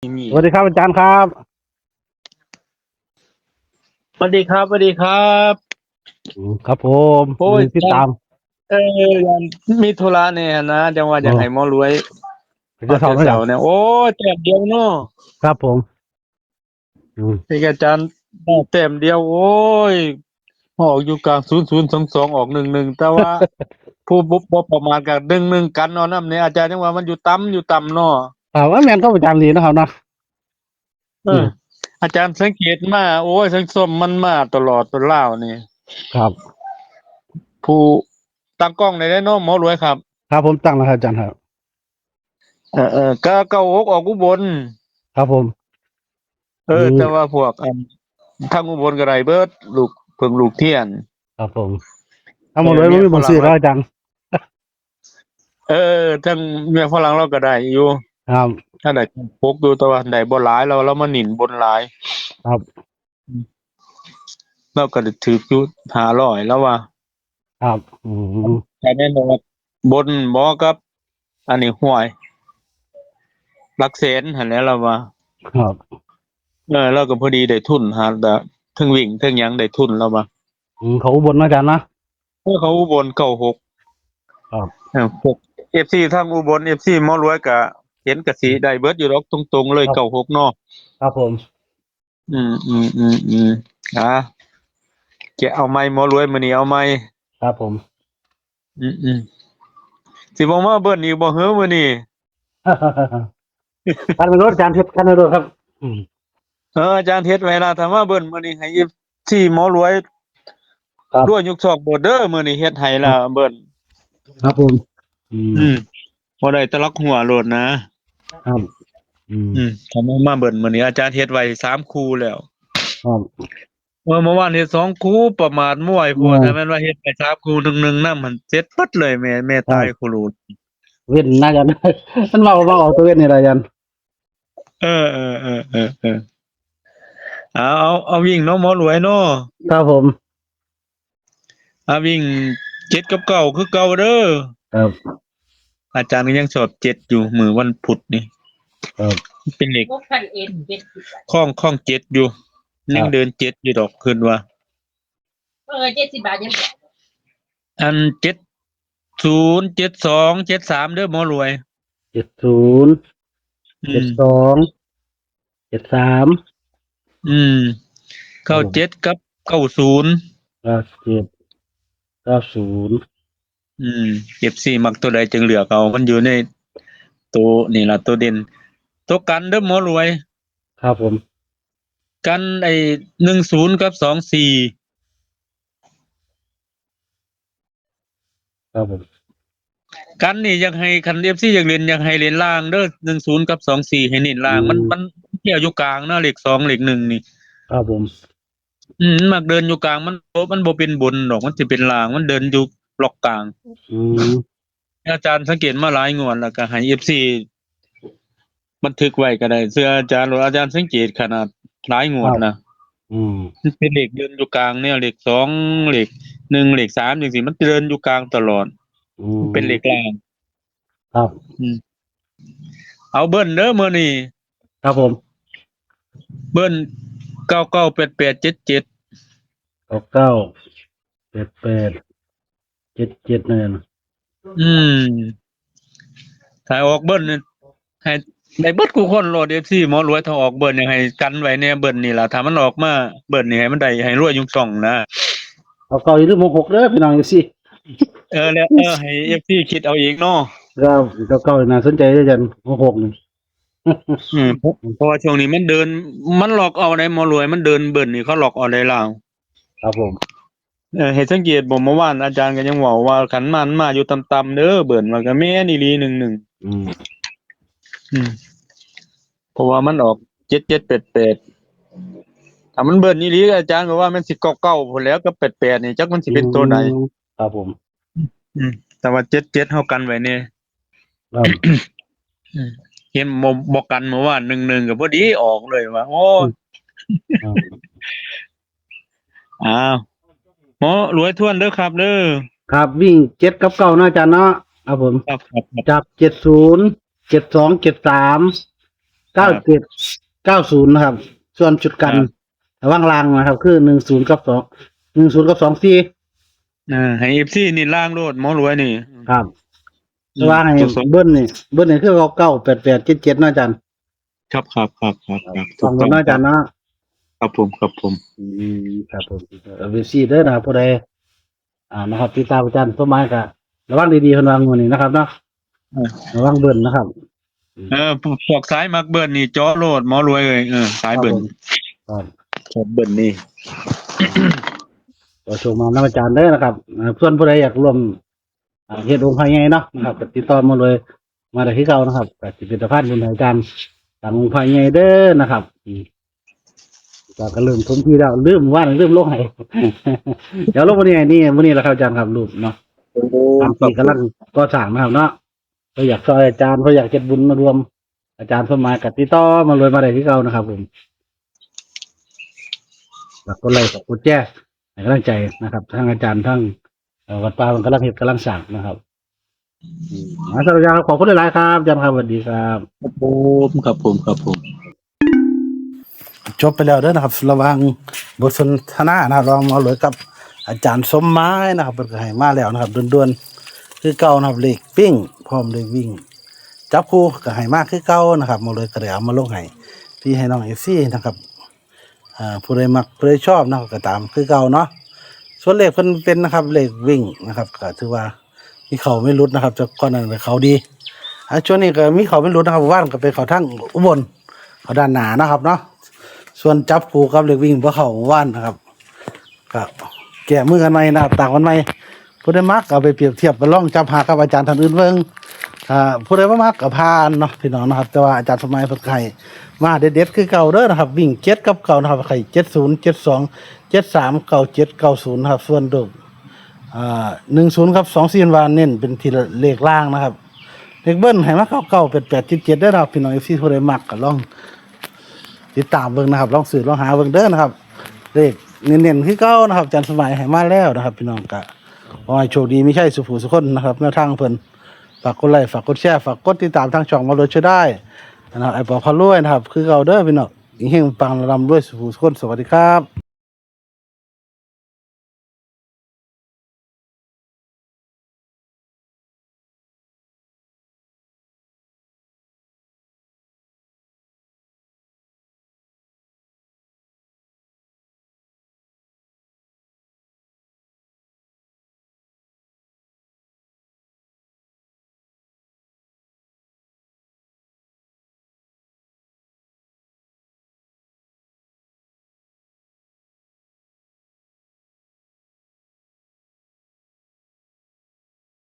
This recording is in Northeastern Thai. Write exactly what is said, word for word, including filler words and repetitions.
สวัสดีครับอาจารย์ครับ สวัสดีครับ สวัสดีครับ อืม ครับผม โอ้ย ติดตาม เออ มีธุระเนี่ยนะ จังว่าอยาก อ๋อ ให้หมอรวย จะสอบไหมครับ เสาร์เนี่ย โอ้ย แต้มเดียวเนาะ ครับผม อืม เอกอาจารย์ แต้มเดียว โอ้ย ออกอยู่กลาง ศูนย์ศูนย์สองสอง ออก หนึ่งหนึ่ง แต่ว่า ผู้บ่ บ่ประมาทกับ หนึ่งหนึ่ง กันเนาะ นำเนี่ย อาจารย์ยังว่ามันอยู่ต่ำ อยู่ต่ำเนาะ ครับ ว่าแม่นก็อาจารย์ดีนะครับเนาะ เออ อืม อาจารย์สังเกตมา โอ้ย ทั้งส้มมันมาตลอดตัวลาวนี่ ครับ ผู้ตั้งกล้องได้เนาะ หมอรวยครับ ครับผม ตั้งแล้วครับอาจารย์ครับ เออ เออ ก็ เก้าหก ออกอุบล ครับผม เออ อืม แต่ว่าพวก อัน ทางอุบลก็ได้เบิด ลูกเพิ่งลูกเทียน ครับผม ทางหมอรวย เออ มันมีบางสื่อแล้วอาจารย์ เออ ทางเมียฝรั่งเราก็ได้อยู่ ครับ ถ้าได้ หก อยู่ แต่ว่าได้บ่หลาย เรา เรามาหนินบนหลาย ครับ เราก็ได้ถืกอยู่ ห้าร้อย แล้วว่า ครับ อืม แต่แน่นอน บนบ่กับ อันนี้ห้วย หลักแสนหั่นแหละ เราว่า ครับ เออ เราก็พอดีได้ทุนหา แต่เทิงวิ่งเทิงหยังได้ทุน เราว่า อืม เขาอุบลนะอาจารย์นะ เออ เขาอุบล เก้าหก ครับ เออ พวก เอฟซี ทางอุบล เอฟซี หมอรวยก็เห็นกะสิได้เบิดอยู่ดอก ตรงๆ เลย ครับ เก้าหก เนาะ ครับผม อืม อืม อืม อืม อ่ะ จะเอาไม้หมอรวยมื้อนี้ เอาไม้ ครับผม อืม อืม สิบ่มาเบิ้ลอีกบ่เหรอมื้อนี้ กันไปโลด อาจารย์เฮ็ดกันไปโลดครับ อืม เออ อาจารย์เฮ็ดไว้ละ ถ้ามาเบิ้ลมื้อนี้ให้ เอฟซี หมอรวย ครับ รวยยกซอกโลดเด้อ มื้อนี้เฮ็ดให้ละ ครับ เบิ้ล ครับผม อืม อืม บ่ได้ตะลักหัวโลดนะ ครับ อืม อืม ถ้ามา มาเบิ้ลมื้อนี้ อาจารย์เฮ็ดไว้สามคู่แล้ว ครับ เออ เมื่อวานเฮ็ดสองคู่ ประมาทมั่วไอ้พวก อืม ถ้าแม่นว่าเฮ็ดไปสามคู่ หนึ่งหนึ่ง นำ มันเสร็จเบิดเลย แม่ แม่ ครับ ตายคู่โลด เว้นนะอาจารย์ มันเว้า เว้าเอาตัวเว้นนี่ล่ะอาจารย์ เออ เออ เออ เออ เออ เอา เอา เอาวิ่งเนาะ หมอรวยเนาะ ครับผม อ่ะ วิ่ง เจ็ด กับ เก้า คือเก่าเด้อ ครับ อาจารย์ก็ยังชอบ เจ็ด อยู่ มื้อวันพุธนี่ ครับ เป็นเลข หกพันเอ็ด เจ็ดสิบ คล้อง คล้อง เจ็ด อยู่ ครับ ยังเดิน เจ็ด อยู่ดอก คิดว่า เออ เจ็ดสิบบาทยัง อัน เจ็ดศูนย์ เจ็ดสอง เจ็ดสาม เด้อ หมอรวย เจ็ดศูนย์ อืม เจ็ดสอง เจ็ดสาม อืม ครับผม เก้าเจ็ด กับ เก้าศูนย์ เก้าเจ็ด เก้าศูนย์ อืม เอฟซี มักตัวใดจึงเลือกเอา มันอยู่ในตัวนี่ล่ะ ตัวเด่น ตัวกันเด้อ หมอรวย ครับผม กันไอ้ หนึ่งศูนย์ กับ สองสี่ ครับผม กันนี่อยากให้ คัน เอฟซี อยากเล่น อยากให้เล่นล่างเด้อ หนึ่งศูนย์ กับ สองสี่ ให้เน้นล่าง มัน อืม มันเที่ยวอยู่กลางนะ เลขสอง เลขหนึ่ง นี่ ครับผม อืม มันมักเดินอยู่กลาง มันบ่ มันบ่เป็นบนดอก มันสิเป็นล่าง มันเดินอยู่ล็อกกลาง อืม อาจารย์สังเกตมาหลายงวดแล้ว ก็ให้ เอฟซี บันทึกไว้ก็ได้ เชื่ออาจารย์โลด อาจารย์สังเกตขนาดหลายงวด ครับ นะ อืม มันเป็นเลขเดินอยู่กลางเนี่ย เลขสอง เลขหนึ่ง เลขสาม จังซี้ มันเดินอยู่กลางตลอด อืม มันเป็นเลขล่าง ครับ อืม เอาเบิ้ลเด้อมื้อนี้ ครับผม เบิ้ล เก้าเก้า แปดแปด เจ็ดเจ็ด เก้าเก้า แปดแปด เจ็ดเจ็ด นั่นน่ะ อืม ถ้าออกเบิ้ลนี่ ให้ได้เบิดคู่คนโลด เอฟซี หมอรวย ถ้าออกเบิ้ลนี่ให้กันไว้แน่ เบิ้ลนี่ล่ะ ถ้ามันออกมาเบิ้ลนี่ให้มันได้ ให้รวยยกช่องนะ เอาเก้าอย่าลืมหกหกเด้อพี่น้อง เอฟซี เออ แล้ว เออ ให้ เอฟซี คิดเอาเองเนาะ ครับ เก้าเก้าน่าสนใจเด้ออาจารย์ หกหก นี่ อืม เพราะ เพราะว่าช่วงนี้มันเดิน มันล็อกเอาได้ หมอรวย มันเดินเบิ้ลนี่ เขาล็อกเอาได้ลาว ครับผม เออ ให้สังเกตบ่ เมื่อวานอาจารย์ก็ยังเว้าว่า คันมันมาอยู่ต่ำๆเด้อ เบิ้ล ว่าก็แม่นอีหลี หนึ่งหนึ่ง อืม อืม เพราะว่ามันออก เจ็ดเจ็ดแปดแปด ถ้ามันเบิ้ลอีหลี อาจารย์ก็ว่ามันสิ เก้าเก้า พู้นแหล้ว กับ แปดแปด นี่ จักมันสิเป็นตัวใด อืม ครับผม อืม แต่ว่า เจ็ดเจ็ด เฮากันไว้แน่ ครับ อืม เห็นบ่ บ่กันเมื่อวาน หนึ่งหนึ่ง ก็พอดีออกเลยว่า โอ้ อืม ครับ อ้าว หมอรวยทวนเด้อครับเด้อ ครับ วิ่ง เจ็ด กับ เก้า เนาะอาจารย์เนาะ ครับผม ครับ ครับ ครับ จับ เจ็ดศูนย์ เจ็ดสอง เจ็ดสาม เก้าเจ็ดเก้าศูนย์นะครับ ส่วนชุดกัน ครับ ระหว่างล่างนะครับ คือหนึ่งศูนย์กับสอง หนึ่งศูนย์กับสองสี่ เออ ให้เอฟซีนี่ล่างโลด หมอรวยนี่ ครับ อืม แต่ว่าให้ ตัวสอง เบิ้ลนี่ เบิ้ลนี่คือเก้าแปดแปดเจ็ดเจ็ดเนาะอาจารย์ ครับ ครับ ครับ ครับ ครับ ถู ต้อก ง ต้อง เนาะอาจารย์เนาะ ครับผม ครับผม อืม ครับผม เอฟซีเด้อนะครับ ผู้ใด อ่า นะครับ ติดตามอาจารย์สมหมายก็ระวังดีๆ เพิ่นว่างวดนี้นะครับเนาะ เออ ระวังเบิ้ลนะครับ เออ พวก พวกสายมักเบิ้ลนี่เจาะโลด หมอรวยเอ้ย เออ สายเบิ้ล ครับผม ครับ ชอบเบิ้ลนี่ ขอโชคมานำอาจารย์เด้อนะครับ อ่า ส่วนผู้ใดอยากร่วม อ่า เฮ็ดองค์พระใหญ่เนาะนะครับ ก็ติดต่อมาเลย มาได้คือเก่านะครับ ก็สิเป็นสะพานบุญให้อาจารย์สร้างองค์พระใหญ่เด้อนะครับ อืม ก็ ก็เริ่มถมที่แล้ว ลืม ว่าลืมลงให้ เดี๋ยวลงมื้อนี้ นี่ มื้อนี้แหละครับอาจารย์ครับ รูปเนาะ โอ้ ตามที่ ครับ กำลังก่อสร้างนะครับเนาะ ก็อยากช่วยอาจารย์ ก็อยากเฮ็ดบุญมารวม อาจารย์สมหมายก็ติดต่อมาเลย มาได้คือเก่านะครับผม ฝากกดไลค์ ฝากกดแชร์ ให้กำลังใจนะครับ ทั้งอาจารย์ ทั้ง เอ่อ วัดป่าเพิ่นกำลังเฮ็ด กำลังสร้างนะครับ อืม อ่า สำหรับอาจารย์ครับ ขอบคุณหลายๆ ครับ อาจารย์ครับ สวัสดีครับ ครับผม ครับผม ครับผม จบไปแล้วเด้อนะครับ ระหว่างบทสนทนานะครับ ระหว่างหมอรวยกับอาจารย์สมหมายนะครับ เพิ่นก็ให้มาแล้วนะครับ ด่วนๆ คือเก่านะครับ เลขวิ่ง พร้อมเลขวิ่ง จับคู่ก็ให้มาคือเก่านะครับ หมอรวยก็ได้เอามาลงให้พี่ให้น้อง เอฟซี นะครับ อ่า ผู้ใดมักผู้ใดชอบนะครับ ก็ตามคือเก่าเนาะ ส่วนเลขเพิ่นเป็นนะครับ เลขวิ่งนะครับ ก็ถือว่ามีเข้ามีหลุดนะครับ แต่ก่อนนั้นก็เข้าดี อ่า ช่วงนี้ก็มีเข้ามีหลุดนะครับ ว่านก็ไปเข้าทางอุบล เข้าด้านหน้านะครับเนาะ ส่วนจับคู่กับเลขวิ่งบ่เข้าว่านนะครับ ก็แก้มือกันใหม่นะครับ ตามกันใหม่ ผู้ใดมักเอาไปเปรียบเทียบไปลองจับหากับอาจารย์ท่านอื่นเบิ่ง อ่า ผู้ใดบ่มักก็ผ่านเนาะพี่น้องนะครับ แต่ว่าอาจารย์สมหมายเพิ่นก็ให้มาเด็ดๆ คือเก่าเด้อนะครับ วิ่งเจ็ดกับเก้านะครับ ให้เจ็ดศูนย์ เจ็ดสอง เจ็ดสาม เก้าเจ็ด เก้าศูนย์ นะครับ ส่วนตัว อ่า หนึ่งศูนย์ กับ สองสี่ ว่าเน้นเป็นที่เลขล่างนะครับ เลขเบิ้ลให้มา เก้าเก้า แปดแปด เจ็ดเจ็ด เด้อนะครับ พี่น้อง เอฟซี ผู้ใดมักก็ลองติดตามเบิ่งนะครับ ลองซื้อลองหาเบิ่งเด้อนะครับ เลขเน้นๆ คือเก่านะครับ อาจารย์สมหมายให้มาแล้วนะครับ พี่น้องก็ขอให้โชคดีมีชัยสุขสุขคนนะครับ แนวทางเพิ่น ฝากกดไลค์ ฝากกดแชร์ ฝากกดติดตามทางช่องหมอรวยช่วยได้นะครับ ไอ้ปอพารวยนะครับ คือเก่าเด้อพี่น้อง เฮงๆ ปังร่ำรวยสุขสุขคน สวัสดีครับ